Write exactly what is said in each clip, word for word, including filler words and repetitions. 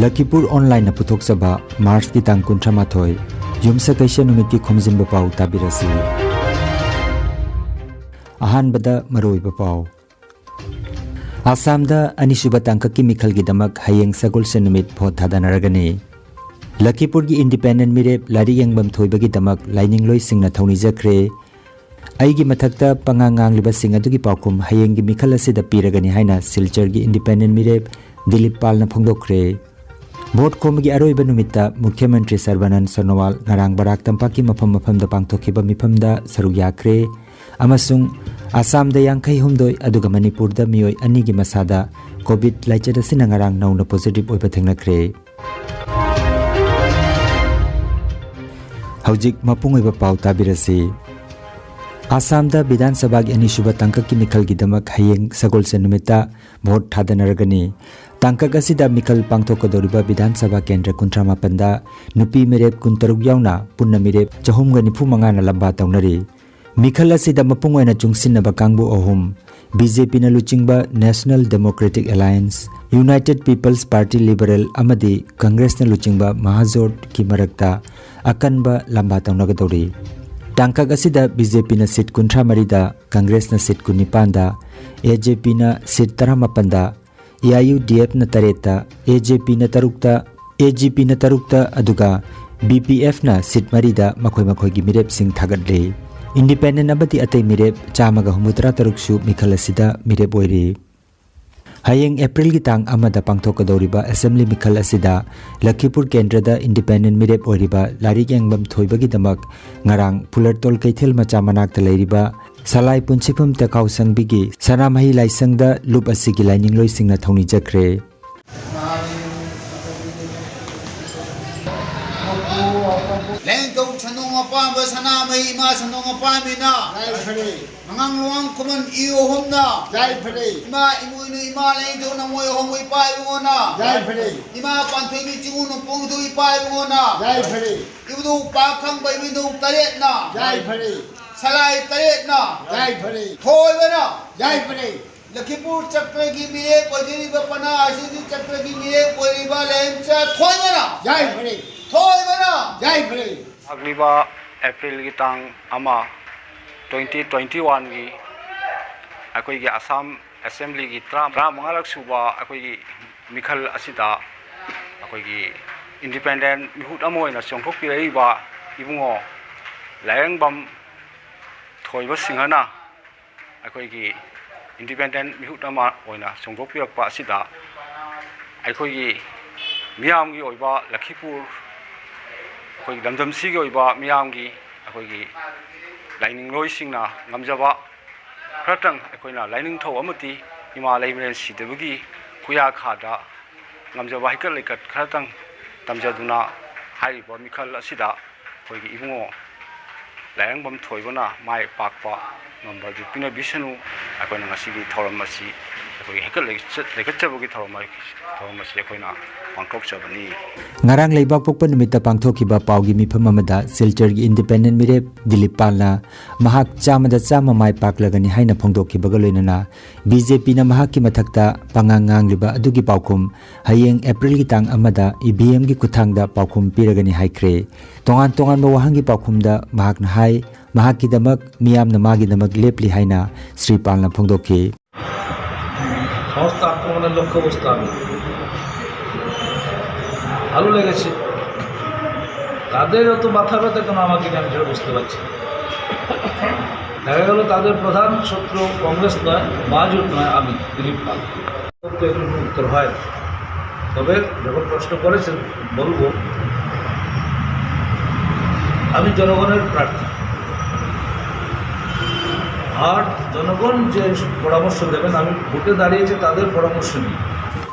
ꯂꯈꯤꯄꯨꯔ ꯑꯣꯟꯂꯥꯏꯟꯅ ꯄꯨꯊꯣꯛꯆꯕ ꯃꯥꯔꯆꯀꯤ ꯇꯥꯡ ꯀꯨꯟꯊ꯭ꯔꯥ ꯃꯥꯊꯣꯏ, ꯌꯨꯝꯁꯀꯩꯁ ꯅꯨꯃꯤꯠꯀꯤ ꯈꯣꯝꯖꯤꯟꯕ ꯄꯥꯎ ꯇꯥꯕꯤꯔꯁꯤ꯫ ꯑꯍꯥꯟꯕꯗ ꯃꯔꯨꯑꯣꯏꯕ ꯄꯥꯎ꯫ ꯑꯁꯥꯝꯗ ꯑꯅꯤꯁꯨꯕ ꯇꯥꯡꯀꯛꯀꯤ ꯃꯤꯈꯜꯒꯤꯗꯃꯛ ꯍꯌꯦꯡ ꯁꯒꯣꯜꯁꯦꯟ ꯅꯨꯃꯤꯠ ꯚꯣꯠ ꯊꯥꯗꯅꯔꯒꯅꯤ꯫ ꯂꯈꯤꯄꯨꯔꯒꯤ ꯏꯟꯗꯤꯄꯦꯟꯗꯦꯟ ꯃꯤꯔꯦꯞ ꯂꯥꯏꯔꯤꯛ ꯌꯦꯡꯐꯝ ꯊꯣꯏꯕꯒꯤꯗꯃꯛ ꯂꯥꯏꯅꯤꯡꯂꯣꯏꯁꯤꯡꯅ ꯊꯧꯅꯤꯖꯈ꯭ꯔꯦ꯫ ꯑꯩꯒꯤ ꯃꯊꯛꯇ ꯄꯉꯥꯡ ꯉꯥꯡꯂꯤꯕꯁꯤꯡ ꯑꯗꯨꯒꯤ ꯄꯥꯎꯈꯨꯝ ꯍꯌꯦꯡꯒꯤ ꯃꯤꯈꯜ ꯑꯁꯤꯗ ꯄꯤꯔꯒꯅꯤ ꯍꯥꯏꯅ ꯁꯤꯜꯆꯔꯒꯤ ꯏꯟꯗꯤꯄꯦꯟꯗꯦꯟ ꯃꯤꯔꯦꯞ ꯗꯤꯂꯤꯞ ꯄꯥꯜꯅ ꯐꯣꯡꯗꯣꯛꯈ꯭ꯔꯦ꯫ ꯚꯣꯠ ꯈꯣꯝꯕꯒꯤ ꯑꯔꯣꯏꯕ ꯅꯨꯃꯤꯠꯇ ꯃꯨꯈ꯭ꯌ ꯃꯟꯇ꯭ꯔꯤ ꯁꯔꯕꯥꯅꯟꯗ ꯁꯣꯅꯣꯋꯥꯜ ꯉꯔꯥꯡ ꯕꯔꯥꯛ ꯇꯝꯄꯥꯛꯀꯤ ꯃꯐꯝ ꯃꯐꯝꯗ ꯄꯥꯡꯊꯣꯛꯈꯤꯕ ꯃꯤꯐꯝꯗ ꯁꯔꯨꯛ ꯌꯥꯈ꯭ꯔꯦ ꯑꯃꯁꯨꯡ ꯑꯁꯥꯝꯗ ꯌꯥꯡꯈꯩ ꯍꯨꯝꯗꯣꯏ ꯑꯗꯨꯒ ꯃꯅꯤꯄꯨꯔꯗ ꯃꯤꯑꯣꯏ ꯑꯅꯤꯒꯤ ꯃꯁꯥꯗ ꯀꯣꯚꯤꯗ ꯂꯥꯏꯆꯠ ꯑꯁꯤꯅ ꯉꯔꯥꯡ ꯅꯧꯅ ꯄꯣꯖꯤꯇꯤꯚ ꯑꯣꯏꯕ ꯊꯦꯡꯅꯈ꯭ꯔꯦ꯫ ꯍꯧꯖꯤꯛ ꯃꯄꯨꯡ ꯑꯣꯏꯕ ꯄꯥꯎ ꯇꯥꯕꯤꯔꯁꯤ꯫ ꯑꯁꯥꯝꯗ ꯕꯤꯙꯥꯟ ꯁꯚꯥꯒꯤ ꯑꯅꯤꯁꯨꯕ ꯇꯥꯡꯀꯛꯀꯤ ꯃꯤꯈꯜꯒꯤꯗꯃꯛ ꯍꯌꯦꯡ ꯁꯒꯣꯜꯁꯦꯟ ꯅꯨꯃꯤꯠꯇ ꯚꯣꯠ ꯊꯥꯗꯅꯔꯒꯅꯤ꯫ ꯇꯥꯡꯀꯛ ꯑꯁꯤꯗ ꯃꯤꯈꯜ ꯄꯥꯡꯊꯣꯛꯀꯗꯧꯔꯤꯕ ꯕꯤꯙꯥꯟ ꯁꯚꯥ ꯀꯦꯟꯗ꯭ꯔ ꯀꯨꯟꯊ꯭ꯔꯥ ꯃꯥꯄꯟꯗ ꯅꯨꯄꯤ ꯃꯤꯔꯦꯞ ꯀꯨꯟꯇꯔꯨꯛ ꯌꯥꯎꯅ ꯄꯨꯟꯅ ꯃꯤꯔꯦꯞ ꯆꯍꯨꯝꯒ ꯅꯤꯐꯨ ꯃꯉꯥꯅ ꯂꯝꯕꯥ ꯇꯧꯅꯔꯤ꯫ ꯃꯤꯈꯜ ꯑꯁꯤꯗ ꯃꯄꯨꯡ ꯑꯣꯏꯅ ꯆꯨꯡꯁꯤꯟꯅꯕ ꯀꯥꯡꯕꯨ ꯑꯍꯨꯝ, ꯕꯤ ꯖꯦ ꯄꯤꯅ ꯂꯨꯆꯤꯡꯕ National Democratic Alliance, United People's Party Liberal ꯑꯃꯗꯤ ꯀꯪꯒ꯭ꯔꯦꯁꯅ ꯂꯨꯆꯤꯡꯕ ꯃꯍꯥꯖꯣꯠꯀꯤ ꯃꯔꯛꯇ ꯑꯀꯟꯕ ꯂꯝꯕꯥ ꯇꯧꯅꯒꯗꯧꯔꯤ꯫ ꯇꯥꯡꯀꯛ ꯑꯁꯤꯗ ꯕꯤ ꯖꯦ ꯄꯤꯅ ꯁꯤꯠ ꯀꯨꯟꯊ꯭ꯔꯥ ꯃꯔꯤꯗ, ꯀꯪꯒ꯭ꯔꯦꯁꯅ ꯁꯤꯠ ꯀꯨꯟꯅꯤꯄꯥꯟꯗ, ꯑꯦ ꯖꯦ ꯄꯤꯅ ꯁꯤꯠ ꯇꯔꯥꯃꯥꯄꯟꯗ, ꯑꯦ ꯑꯥꯏ ꯌꯨ ꯗꯤ ꯑꯦꯐꯅ ꯇꯔꯦꯠꯇ, ꯑꯦ ꯖꯦ ꯄꯤꯅ ꯇꯔꯨꯛꯇ, ꯑꯦ ꯖꯤ ꯄꯤꯅ ꯇꯔꯨꯛꯇ, ꯑꯗꯨꯒ ꯕꯤ ꯄꯤ ꯑꯦꯐꯅ ꯁꯤꯠ ꯃꯔꯤꯗ ꯃꯈꯣꯏ ꯃꯈꯣꯏꯒꯤ ꯃꯤꯔꯦꯞꯁꯤꯡ ꯊꯥꯒꯠꯂꯤ꯫ ꯏꯟꯗꯤꯄꯦꯟꯗꯦꯟ ꯑꯃꯗꯤ ꯑꯇꯩ ꯃꯤꯔꯦꯞ ꯆꯥꯝꯃꯒ ꯍꯨꯝꯐꯨꯇꯔꯥ ꯇꯔꯨꯛꯁꯨ ꯃꯤꯈꯜ ꯑꯁꯤꯗ ꯃꯤꯔꯦꯞ ꯑꯣꯏꯔꯤ꯫ ꯍꯌꯦꯡ ꯑꯦꯄ꯭ꯔꯤꯜꯒꯤ ꯇꯥꯡ ꯑꯃꯗ ꯄꯥꯡꯊꯣꯛꯀꯗꯧꯔꯤꯕ ꯑꯦꯁꯦꯝꯕ꯭ꯂꯤ ꯃꯤꯈꯜ ꯑꯁꯤꯗ ꯂꯈꯤꯄꯨꯔ ꯀꯦꯟꯗ꯭ꯔꯗ ꯏꯟꯗꯤꯄꯦꯟꯗꯦꯟ ꯃꯤꯔꯦꯞ ꯑꯣꯏꯔꯤꯕ ꯂꯥꯏꯔꯤꯛ ꯌꯦꯡꯐꯝ ꯊꯣꯏꯕꯒꯤꯗꯃꯛ ꯉꯔꯥꯡ ꯐꯨꯂꯔꯇꯣꯜ ꯀꯩꯊꯦꯜ ꯃꯆꯥ ꯃꯅꯥꯛꯇ ꯂꯩꯔꯤꯕ ꯁꯂꯥꯏ ꯄꯨꯟꯁꯤꯐꯝ ꯇꯦꯈꯥꯎ ꯁꯪꯕꯤꯒꯤ ꯁꯅꯥꯃꯍꯤ ꯂꯥꯏꯁꯪꯗ ꯂꯨꯞ ꯑꯁꯤꯒꯤ ꯂꯥꯏꯅꯤꯡꯂꯣꯏꯁꯤꯡꯅ ꯊꯧꯅꯤꯖꯈ꯭ꯔꯦ꯫ ꯂꯦꯡꯊꯧ ꯁꯟꯗꯣꯡ ꯑꯄꯥꯝꯕ ꯁꯅꯥꯃꯍꯤ ꯏꯃꯥ ꯁꯟꯗꯣꯡ ꯑꯄꯥꯝꯕꯤꯅ ꯌꯥꯏꯐꯔꯦ꯫ ꯑꯉꯥꯡ ꯂꯨꯋꯥꯡ ꯈꯨꯃꯟ ꯏꯌꯨ ꯑꯍꯨꯝꯅ ꯌꯥꯏꯐꯔꯦ꯫ ꯏꯃꯥ ꯏꯃꯣꯏꯅꯨ ꯏꯃꯥ ꯂꯦꯡꯊꯧ ꯅꯃꯣꯏ ꯑꯍꯣꯡꯕ ꯏꯄꯥ ꯏꯕꯨꯡꯉꯣꯅ ꯌꯥꯏꯐꯔꯦ꯫ ꯏꯃꯥ ꯄꯥꯟꯊꯣꯏꯕꯤ ꯆꯤꯡꯉꯨ ꯅꯣꯡꯄꯣꯛ ꯅꯤꯡꯊꯧ ꯏꯄꯥ ꯏꯕꯨꯡꯉꯣꯅ ꯌꯥꯏꯐꯔꯦ꯫ ꯏꯕꯨꯙꯧ ꯄꯥꯛ ꯈꯪꯕ ꯏꯕꯨꯙꯧ ꯇꯔꯦꯠꯅ ꯌꯥꯏꯐꯔꯦ꯫ ꯁꯂꯥꯏ ꯇꯔꯦꯠꯅ ꯌꯥꯏꯐꯔꯦ꯫ ꯊꯣꯏꯕꯅ ꯌꯥꯏꯐꯔꯦ꯫ ꯂꯈꯤꯄꯨꯔ ꯆꯀ꯭ꯔꯒꯤ ꯃꯤꯔꯦꯞ ꯑꯣꯏꯖꯔꯤꯕ, ꯄꯅꯥ ꯑꯁꯤꯒꯤ ꯆꯀ꯭ꯔꯒꯤ ꯃꯤꯔꯦꯞ ꯑꯣꯏꯔꯤꯕ ꯂꯥꯏꯔꯦꯝꯆꯥ ꯊꯣꯏꯕꯅ, ꯌꯥꯏꯐꯔꯦ꯫ ꯊꯣꯏꯕꯅ, ꯌꯥꯏꯐꯔꯦ꯫ ꯂꯥꯛꯂꯤꯕ ꯑꯦꯄ꯭ꯔꯤꯜꯒꯤ ꯇꯥꯡ ꯑꯃ, ꯇ꯭ꯋꯦꯟꯇꯤ ꯇ꯭ꯋꯦꯟꯇꯤ ꯋꯥꯟꯒꯤ ꯑꯩꯈꯣꯏꯒꯤ ꯑꯁꯥꯝ ꯑꯦꯁꯦꯝꯕ꯭ꯂꯤꯒꯤ ꯇꯔꯥ, ꯇꯔꯥꯃꯉꯥꯔꯛ ꯁꯨꯕ ꯑꯩꯈꯣꯏꯒꯤ ꯃꯤꯈꯜ ꯑꯁꯤꯗ ꯑꯩꯈꯣꯏꯒꯤ ꯏꯟꯗꯤꯄꯦꯟꯗꯦꯟ ꯃꯤꯍꯨꯠ ꯑꯃ ꯑꯣꯏꯅ ꯆꯣꯡꯊꯣꯛꯄꯤꯔꯛꯏꯕ ꯏꯕꯨꯡꯉꯣ ꯂꯥꯏꯔꯦꯝꯕꯝ ꯊꯣꯏꯕ ꯁꯤꯡꯍꯅ ꯑꯩꯈꯣꯏꯒꯤ ꯏꯟꯗꯤꯄꯦꯟꯗꯦꯟ ꯃꯤꯍꯨꯠ ꯑꯃ ꯑꯣꯏꯅ ꯆꯣꯡꯊꯣꯛꯄꯤꯔꯛꯄ ꯑꯁꯤꯗ ꯑꯩꯈꯣꯏꯒꯤ ꯃꯤꯌꯥꯝꯒꯤ ꯑꯣꯏꯕ ꯂꯈꯤꯄꯨꯔ, ꯑꯩꯈꯣꯏꯒꯤ ꯂꯝꯗꯝꯁꯤꯒꯤ ꯑꯣꯏꯕ ꯃꯤꯌꯥꯝꯒꯤ, ꯑꯩꯈꯣꯏꯒꯤ ꯂꯥꯏꯅꯤꯡꯂꯣꯏꯁꯤꯡꯅ ꯉꯝꯖꯕ ꯈꯔꯇꯪ, ꯑꯩꯈꯣꯏꯅ ꯂꯥꯏꯅꯤꯡꯊꯧ ꯑꯃꯗꯤ ꯏꯃꯥ ꯂꯩꯃꯔꯦꯟ ꯁꯤꯗꯕꯒꯤ ꯈꯨꯌꯥꯈꯥꯗ ꯉꯝꯖꯕ ꯍꯩꯀꯠ ꯂꯩꯀꯠ ꯈꯔꯇꯪ ꯇꯝꯖꯗꯨꯅ ꯍꯥꯏꯔꯤꯕ ꯃꯤꯈꯜ ꯑꯁꯤꯗ ꯑꯩꯈꯣꯏꯒꯤ ꯏꯕꯨꯡꯉꯣ ꯂꯥꯏꯔꯦꯝꯕꯝ ꯊꯣꯏꯕꯅ ꯃꯥꯏ ꯄꯥꯛꯄ ꯉꯝꯕ ꯑꯗꯨ ꯄꯤꯅꯕꯤꯁꯅꯨ꯫ ꯑꯩꯈꯣꯏꯅ ꯉꯁꯤꯒꯤ ꯊꯧꯔꯝ ꯑꯁꯤ ꯑꯩꯈꯣꯏꯒꯤ ꯍꯩꯀꯠ ꯂꯩꯆꯠ-, ꯂꯩꯈꯠꯆꯕꯒꯤ ꯊꯧꯔꯝ, ꯊꯧꯔꯝ ꯑꯁꯤ ꯑꯩꯈꯣꯏꯅ ꯄꯥꯡꯊꯣꯛꯆꯕꯅꯤ꯫ ꯉꯔꯥꯡ ꯂꯩꯕꯥꯛꯄꯣꯛꯄ ꯅꯨꯃꯤꯠꯇ ꯄꯥꯡꯊꯣꯛꯈꯤꯕ ꯄꯥꯎꯒꯤ ꯃꯤꯐꯝ ꯑꯃꯗ ꯁꯤꯜꯆꯔꯒꯤ ꯏꯟꯗꯤꯄꯦꯟꯗꯦꯟ ꯃꯤꯔꯦꯞ ꯗꯤꯂꯤꯞ ꯄꯥꯜꯅ ꯃꯍꯥꯛ ꯆꯥꯝꯃꯗ ꯆꯥꯝꯃ ꯃꯥꯏ ꯄꯥꯛꯂꯒꯅꯤ ꯍꯥꯏꯅ ꯐꯣꯡꯗꯣꯛꯈꯤꯕꯒ ꯂꯣꯏꯅꯅ ꯕꯤ ꯖꯦ ꯄꯤꯅ ꯃꯍꯥꯛꯀꯤ ꯃꯊꯛꯇ ꯄꯉꯥꯡ ꯉꯥꯡꯂꯤꯕ ꯑꯗꯨꯒꯤ ꯄꯥꯎꯈꯨꯝ ꯍꯌꯦꯡ ꯑꯦꯄ꯭ꯔꯤꯜꯒꯤ ꯇꯥꯡ ꯑꯃꯗ ꯏ ꯚꯤ ꯑꯦꯝꯒꯤ ꯈꯨꯠꯊꯥꯡꯗ ꯄꯥꯎꯈꯨꯝ ꯄꯤꯔꯒꯅꯤ ꯍꯥꯏꯈ꯭ꯔꯦ꯫ ꯇꯣꯉꯥꯟ ꯇꯣꯉꯥꯟꯕ ꯋꯥꯍꯪꯒꯤ ꯄꯥꯎꯈꯨꯝꯗ ꯃꯍꯥꯛꯅ ꯍꯥꯏ, ꯃꯍꯥꯛꯀꯤꯗꯃꯛ ꯃꯤꯌꯥꯝꯅ ꯃꯥꯒꯤꯗꯃꯛ ꯂꯦꯞꯂꯤ ꯍꯥꯏꯅ ꯁ꯭ꯔꯤ ꯄꯥꯜꯅ ꯐꯣꯡꯗꯣꯛꯈꯤ꯫ সমস্ত আক্রমণের লক্ষ্যবস্তু আমি। ভালো লেগেছে। তাদের অত মাথা ব্যথা কেন আমাকে নিয়ে, আমি সেটা বুঝতে পারছি না। দেখা গেল তাদের প্রধান শত্রু কংগ্রেস নয়, মহাজোট নয়, আমি দিলীপ পাল। তো এগুলো কোনো উত্তর হয় না। তবে যখন প্রশ্ন করেছেন, বলবো, আমি জনগণের প্রার্থী। আর জনগণ যে পরামর্শ দেবেন, আমি ভোটে দাঁড়িয়েছি তাদের পরামর্শ নিয়ে।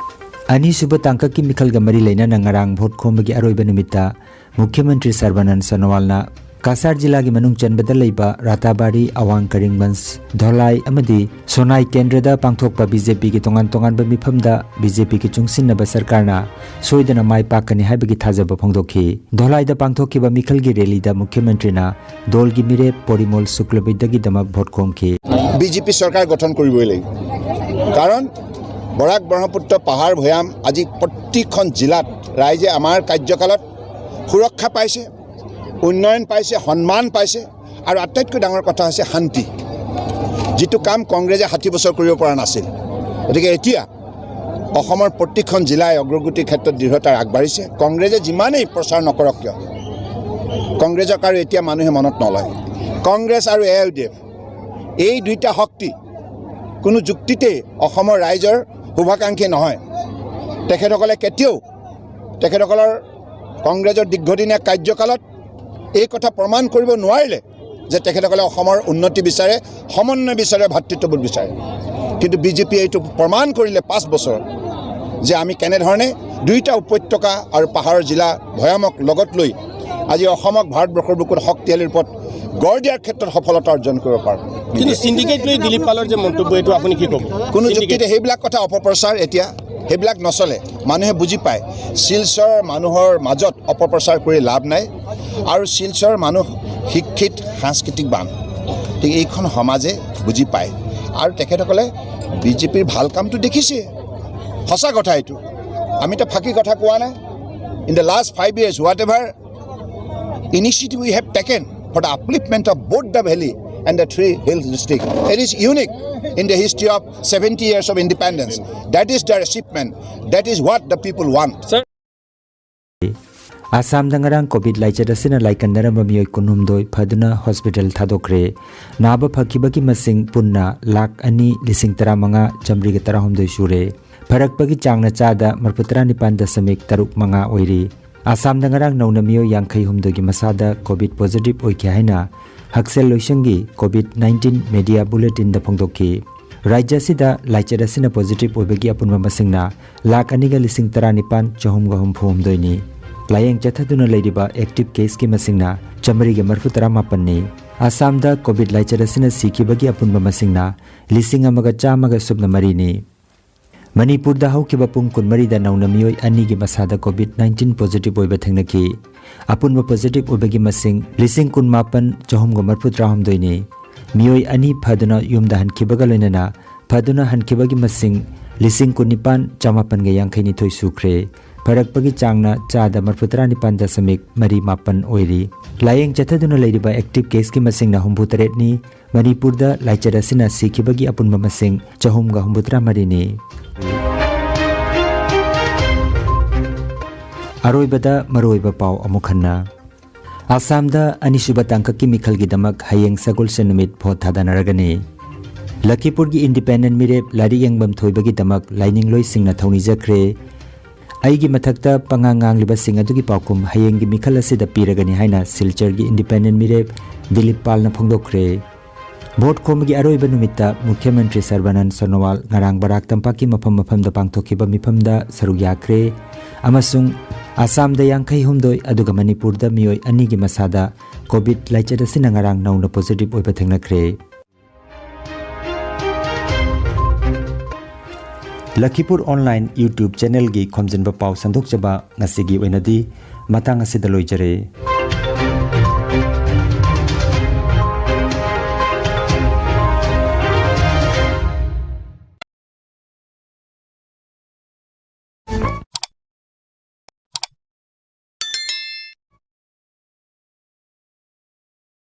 ꯑꯅꯤꯁꯨꯕ ꯇꯥꯡꯀꯛꯀꯤ ꯃꯤꯈꯜꯒ ꯃꯔꯤ ꯂꯩꯅꯅ ꯉꯔꯥꯡ ꯚꯣꯠ ꯈꯣꯝꯕꯒꯤ ꯑꯔꯣꯏꯕ ꯅꯨꯃꯤꯠꯇ ꯃꯨꯈ꯭ꯌ ꯃꯟꯇ꯭ꯔꯤ ꯁꯔꯕꯥꯅꯟꯗ ꯁꯣꯅꯣꯋꯥꯜꯅ ꯀꯁꯥꯔ ꯖꯤꯂꯥꯒꯤ ꯃꯅꯨꯡ ꯆꯟꯕꯗ ꯂꯩꯕ ꯔꯥꯇꯥꯕꯥꯔꯤ, ꯑꯋꯥꯡ ꯀꯔꯤꯡꯒꯟꯖ, ꯙꯣꯂꯥꯏ ꯑꯃꯗꯤ ꯁꯣꯅꯥꯏ ꯀꯦꯟꯗ꯭ꯔꯗ ꯄꯥꯡꯊꯣꯛꯄ ꯕꯤ ꯖꯦ ꯄꯤꯒꯤ ꯇꯣꯉꯥꯟ ꯇꯣꯉꯥꯟꯕ ꯃꯤꯐꯝꯗ ꯕꯤ ꯖꯦ ꯄꯤꯒꯤ ꯆꯨꯡꯁꯤꯟꯅꯕ ꯁꯔꯀꯥꯔꯅ ꯁꯣꯏꯗꯅ ꯃꯥꯏ ꯄꯥꯛꯀꯅꯤ ꯍꯥꯏꯕꯒꯤ ꯊꯥꯖꯕ ꯐꯣꯡꯗꯣꯛꯈꯤ꯫ ꯙꯣꯂꯥꯏꯗ ꯄꯥꯡꯊꯣꯛꯈꯤꯕ ꯃꯤꯈꯜꯒꯤ ꯔꯦꯂꯤꯗ ꯃꯨꯈ꯭ꯌ ꯃꯟꯇ꯭ꯔꯤꯅ ꯗꯣꯜꯒꯤ ꯃꯤꯔꯦꯞ ꯄꯣꯔꯤꯃꯣꯜ ꯁꯨꯀ꯭ꯂꯕꯩꯗꯒꯤꯗꯃꯛ ꯚꯣꯠ ꯈꯣꯝꯈꯤ꯫ বি জে পি চৰকাৰ গঠন কৰিবই লাগিব। কাৰণ বৰাক ব্ৰহ্মপুত্ৰ পাহাৰ ভৈয়াম আজি প্ৰতিখন জিলাত ৰাইজে আমাৰ কাৰ্যকালত সুৰক্ষা পাইছে, উন্নয়ন পাইছে, সন্মান পাইছে আৰু আটাইতকৈ ডাঙৰ কথা হৈছে শান্তি, যিটো কাম কংগ্ৰেছে ষাঠি বছৰ কৰিব পৰা নাছিল। গতিকে এতিয়া অসমৰ প্ৰতিখন জিলাই অগ্ৰগতিৰ ক্ষেত্ৰত দৃঢ়তাৰে আগবাঢ়িছে। কংগ্ৰেছে যিমানেই প্ৰচাৰ নকৰক কিয়, কংগ্ৰেছক আৰু এতিয়া মানুহে মনত নলয়। কংগ্ৰেছ আৰু A I U D F, এই দুইটা শক্তি কোনো যুক্তিতেই অসমৰ ৰাইজৰ শুভাকাংক্ষী নহয়। তেখেতসকলে কেতিয়াও তেখেতসকলৰ কংগ্ৰেছৰ দীৰ্ঘদিনীয়া কাৰ্যকালত এই কথা প্ৰমাণ কৰিব নোৱাৰিলে যে তেখেতসকলে অসমৰ উন্নতি বিচাৰে, সমন্বয় বিচাৰে, ভাতৃত্ববোধ বিচাৰে। কিন্তু বি জে পিয়ে এইটো প্ৰমাণ কৰিলে পাঁচ বছৰত যে আমি কেনেধৰণে দুইটা উপত্যকা আৰু পাহাৰৰ জিলা ভৈয়ামক লগত লৈ আজি অসমক ভাৰতবৰ্ষৰ বুকুত শক্তিশালী ৰূপত গঢ় দিয়াৰ ক্ষেত্ৰত সফলতা অৰ্জন কৰিব পাৰোঁ। কিন্তু চিণ্ডিকেট লৈ দিলীপ পালৰ যে মন্তব্য, এইটো আপুনি কি ক'ব? কোনো চিণ্ডিকেট। যুক্তিতে সেইবিলাক কথা অপপ্ৰচাৰ। এতিয়া সেইবিলাক নচলে। মানুহে বুজি পায়, শিলচৰৰ মানুহৰ মাজত অপপ্ৰচাৰ কৰি লাভ নাই। আৰু শিলচৰৰ মানুহ শিক্ষিত, সাংস্কৃতিকবান। গতিকে এইখন সমাজে বুজি পায়। আৰু তেখেতসকলে বি জে পিৰ ভাল কামটো দেখিছে। সঁচা কথা এইটো, আমি এতিয়া ফাঁকি কথা কোৱা নাই। In the last five years, whatever initiative we have taken for the upliftment of both the valley and the three hills district, it is unique in the history of seventy years of independence. That is the achievement. That is what the people want. ꯑꯁꯥꯝꯗ ꯉꯔꯥꯡ COVID ꯂꯥꯏꯆꯠ ꯑꯁꯤꯅ ꯂꯥꯏꯀꯟꯅꯔꯝꯕ ꯃꯤꯑꯣꯏ ꯀꯨꯟꯍꯨꯝꯗꯣꯏ ꯐꯗꯨꯅ hospital ꯊꯥꯗꯣꯛꯈ꯭ꯔꯦ꯫ ꯅꯥꯕ ꯐꯈꯤꯕꯒꯤ ꯃꯁꯤꯡ ꯄꯨꯟꯅ ꯂꯥꯈ ꯑꯅꯤ ꯂꯤꯁꯤꯡ ꯇꯔꯥꯃꯉꯥ ꯆꯥꯃꯔꯤꯒ ꯇꯔꯥꯍꯨꯝꯗꯣꯏ ꯁꯨꯔꯦ꯫ ꯐꯔꯛꯄꯒꯤ ꯆꯥꯡꯅ ꯆꯥꯗ ꯃꯔꯤꯐꯨꯇꯔꯥ ꯅꯤꯄꯥꯟ ꯗꯁꯃꯤꯛ ꯇꯔꯨꯛ ꯃꯉꯥ ꯑꯣꯏꯔꯤ꯫ ꯑꯁꯥꯝꯗ ꯉꯔꯥꯡ ꯅꯧꯅ ꯃꯤꯑꯣꯏ ꯌꯥꯡꯈꯩ ꯍꯨꯝꯗꯣꯏꯒꯤ ꯃꯁꯥꯗ ꯀꯣꯚꯤꯗ ꯄꯣꯖꯤꯇꯤꯚ ꯑꯣꯏꯈꯤ ꯍꯥꯏꯅ ꯍꯛꯁꯦꯜ ꯂꯣꯏꯁꯪꯒꯤ ꯀꯣꯚꯤꯗ ꯅꯥꯏꯟꯇꯤꯟ ꯃꯦꯗꯤꯌꯥ ꯕꯨꯂꯦꯇꯤꯟꯗ ꯐꯣꯡꯗꯣꯛꯈꯤ꯫ ꯔꯥꯖ꯭ꯌ ꯑꯁꯤꯗ ꯂꯥꯏꯆꯠ ꯑꯁꯤꯅ ꯄꯣꯖꯤꯇꯤꯚ ꯑꯣꯏꯕꯒꯤ ꯑꯄꯨꯟꯕ ꯃꯁꯤꯡꯅ ꯂꯥꯈ ꯑꯅꯤꯒ ꯂꯤꯁꯤꯡ ꯇꯔꯥꯅꯤꯄꯥꯟ ꯆꯍꯨꯝꯒ ꯍꯨꯝꯐꯨ ꯍꯨꯝꯗꯣꯏꯅꯤ꯫ ꯂꯥꯌꯦꯡ ꯆꯠꯊꯗꯨꯅ ꯂꯩꯔꯤꯕ ꯑꯦꯛꯇꯤꯚ ꯀꯦꯁꯀꯤ ꯃꯁꯤꯡꯅ ꯆꯥꯃꯔꯤꯒ ꯃꯔꯤꯐꯨꯇꯔꯥ ꯃꯥꯄꯟꯅꯤ꯫ ꯑꯁꯥꯝꯗ ꯀꯣꯚꯤꯗ ꯂꯥꯏꯆꯠ ꯑꯁꯤꯅ ꯁꯤꯈꯤꯕꯒꯤ ꯑꯄꯨꯟꯕ ꯃꯁꯤꯡꯅ ꯂꯤꯁꯤꯡ ꯑꯃꯒ ꯆꯥꯝꯃꯒ ꯁꯨꯞꯅ ꯃꯔꯤꯅꯤ꯫ ꯃꯅꯤꯄꯨꯔꯗ ꯍꯧꯈꯤꯕ ꯄꯨꯡ ꯀꯨꯟꯃꯔꯤꯗ ꯅꯧꯅ ꯃꯤꯑꯣꯏ ꯑꯅꯤꯒꯤ ꯃꯁꯥꯗ ꯀꯣꯚꯤꯗ ꯅꯥꯏꯟꯇꯤꯟ ꯄꯣꯖꯤꯇꯤꯚ ꯑꯣꯏꯕ ꯊꯦꯡꯅꯈꯤ꯫ ꯑꯄꯨꯟꯕ ꯄꯣꯖꯤꯇꯤꯚ ꯑꯣꯏꯕꯒꯤ ꯃꯁꯤꯡ ꯂꯤꯁꯤꯡ ꯀꯨꯟꯃꯥꯄꯟ ꯆꯍꯨꯝꯒ ꯃꯔꯤꯐꯨꯇꯔꯥꯍꯨꯝꯗꯣꯏꯅꯤ꯫ ꯃꯤꯑꯣꯏ ꯑꯅꯤ ꯐꯗꯨꯅ ꯌꯨꯝꯗ ꯍꯟꯈꯤꯕꯒ ꯂꯣꯏꯅꯅ ꯐꯗꯨꯅ ꯍꯟꯈꯤꯕꯒꯤ ꯃꯁꯤꯡ ꯂꯤꯁꯤꯡ ꯀꯨꯟꯅꯤꯄꯥꯟ ꯆꯃꯥꯄꯟꯒ ꯌꯥꯡꯈꯩꯅꯤꯊꯣꯏ ꯁꯨꯈ꯭ꯔꯦ꯫ ꯐꯔꯛꯄꯒꯤ ꯆꯥꯡꯅ ꯆꯥꯗ ꯃꯔꯐꯨꯇꯔꯥ ꯅꯤꯄꯥꯟ ꯗꯁꯃꯤꯛ ꯃꯔꯤ ꯃꯥꯄꯟ ꯑꯣꯏꯔꯤ꯫ ꯂꯥꯌꯦꯡ ꯆꯠꯊꯗꯨꯅ ꯂꯩꯔꯤꯕ active caseꯀꯤ ꯃꯁꯤꯡꯅ ꯍꯨꯝꯐꯨꯇꯔꯦꯠꯅꯤ꯫ ꯃꯅꯤꯄꯨꯔꯗ ꯂꯥꯏꯆꯠ ꯑꯁꯤꯅ ꯁꯤꯈꯤꯕꯒꯤ ꯑꯄꯨꯟꯕ ꯃꯁꯤꯡ ꯆꯍꯨꯝꯒ ꯍꯨꯝꯐꯨꯇꯔꯥ ꯃꯔꯤꯅꯤ꯫ ꯑꯔꯣꯏꯕꯗ ꯃꯔꯨꯑꯣꯏꯕ ꯄꯥꯎ ꯑꯃꯨꯛ ꯍꯟꯅ꯫ ꯑꯁꯥꯝꯗ ꯑꯅꯤꯁꯨꯕ ꯇꯥꯡꯀꯛꯀꯤ ꯃꯤꯈꯜꯒꯤꯗꯃꯛ ꯍꯌꯦꯡ ꯁꯒꯣꯜꯁꯦꯟ ꯅꯨꯃꯤꯠ ꯚꯣꯠ ꯊꯥꯗꯅꯔꯒꯅꯤ꯫ ꯂꯈꯤꯄꯨꯔꯒꯤ independent ꯃꯤꯔꯦꯞ ꯂꯥꯏꯔꯤꯛ ꯌꯦꯡꯐꯝ ꯊꯣꯏꯕꯒꯤꯗꯃꯛ ꯂꯥꯏꯅꯤꯡꯂꯣꯏꯁꯤꯡꯅ ꯊꯧꯅꯤꯖꯈ꯭ꯔꯦ꯫ ꯑꯩꯒꯤ ꯃꯊꯛꯇ ꯄꯉꯥꯡ ꯉꯥꯡꯂꯤꯕꯁꯤꯡ ꯑꯗꯨꯒꯤ ꯄꯥꯎꯈꯨꯝ ꯍꯌꯦꯡꯒꯤ ꯃꯤꯈꯜ ꯑꯁꯤꯗ ꯄꯤꯔꯒꯅꯤ ꯍꯥꯏꯅ ꯁꯤꯜꯆꯔꯒꯤ independent ꯃꯤꯔꯦꯞ ꯗꯤꯂꯤꯞ ꯄꯥꯜꯅ ꯐꯣꯡꯗꯣꯛꯈ꯭ꯔꯦ꯫ ꯚꯣꯠ ꯈꯣꯝꯕꯒꯤ ꯑꯔꯣꯏꯕ ꯅꯨꯃꯤꯠꯇ ꯃꯨꯈ꯭ꯌ ꯃꯟꯇ꯭ꯔꯤ ꯁꯔꯕꯥꯅꯟꯗ ꯁꯣꯅꯣꯋꯥꯜ ꯉꯔꯥꯡ ꯕꯔꯥꯛ ꯇꯝꯄꯥꯛꯀꯤ ꯃꯐꯝ ꯃꯐꯝꯗ ꯄꯥꯡꯊꯣꯛꯈꯤꯕ ꯃꯤꯐꯝꯗ ꯁꯔꯨꯛ ꯌꯥꯈ꯭ꯔꯦ ꯑꯃꯁꯨꯡ ꯑꯁꯥꯝꯗ ꯌꯥꯡꯈꯩ ꯍꯨꯝꯗꯣꯏ ꯑꯗꯨꯒ ꯃꯅꯤꯄꯨꯔꯗ ꯃꯤꯑꯣꯏ ꯑꯅꯤꯒꯤ ꯃꯁꯥꯗ COVID ꯂꯥꯏꯆꯠ ꯑꯁꯤꯅ ꯉꯔꯥꯡ ꯅꯧꯅ positive ꯑꯣꯏꯕ ꯊꯦꯡꯅꯈ꯭ꯔꯦ꯫ ꯂꯈꯤꯄꯨꯔ online YouTube channelꯒꯤ ꯈꯣꯝꯖꯤꯟꯕ ꯄꯥꯎ ꯁꯟꯗꯣꯛꯆꯕ ꯉꯁꯤꯒꯤ ꯑꯣꯏꯅꯗꯤ ꯃꯇꯥꯡ ꯑꯁꯤꯗ ꯂꯣꯏꯖꯔꯦ꯫